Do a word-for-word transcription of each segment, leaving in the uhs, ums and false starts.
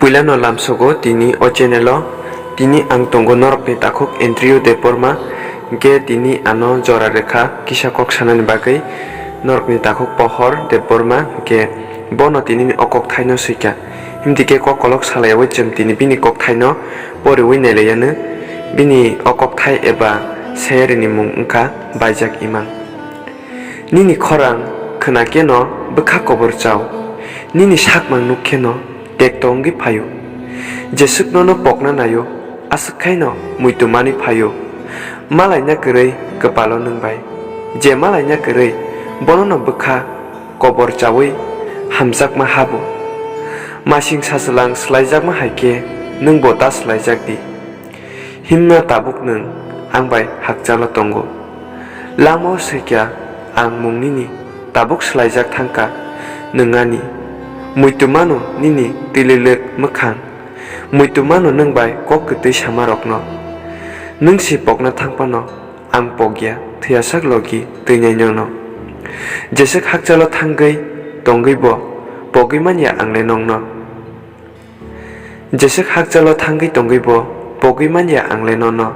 Puilano lamsogo tini o channel o. Tini ang tongo norokni takhuk Andrew Debbarma, hwnkhe tini ano jora rwkha kisa kok sanani bagwi. Norokni takhuk Pohor Debbarma, hwnkhe bono tinini o kokthaino swikha. Himdike kok kolok salaiwi chwng tini bini kokthaino poriwi nailaiyano. Bini o kokthai eba sayarini mung wngkha Baijak Imang. Nini khorang khwna kheno bwkha kobor chao, nini sakmang nuk kheno tekto wngwi phaio. Jeswk nono pokna naio, aswk khaino muitu manwi phaio. Malaina kwrwi kwpalo nwng bai. Je malaina kwrwi, bonono bwkha kobor chaui hamjakma habo. Masing sachwlang swlaijakma hai khe nwngbo ta swlaijak di. Himna tabuk nwng ang bai hakchalo tongo. Lamao swikha ang mung nini, tabuk swlaijak thangkha nwng ani. Muitu mano nini twililwk mwkhang, muitu mano nwng bai kok kwtwi samarokno. Nwng si pokna thang phano ang pokya, thwiyasak logi twinai nono. Jeswk hakchalo thangwi tongwi bo pogwi manya ang le nongno. Jeswk hakchalo thangwi tongwi bo pogwi manya ang le nono.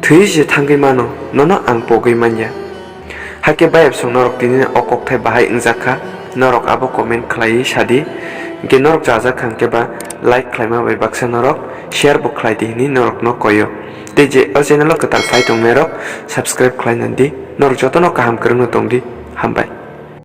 Thwi se thangwi mano, nono ang pogwi manya. Hakhe bayapsong norok tini o kokthai bahai wngjak kha, norok abo comment khlaiwi sadi. Hwnkhe norok chajak kha hwnkhe ba like khlaima bai baksa norok share bo khlai di hwnwi norokno koyo. Tei je o channel o kwtal phai tongnairok subscribe khlai nang di. Norok jotono kaham kwrwngno tong di. Hambai.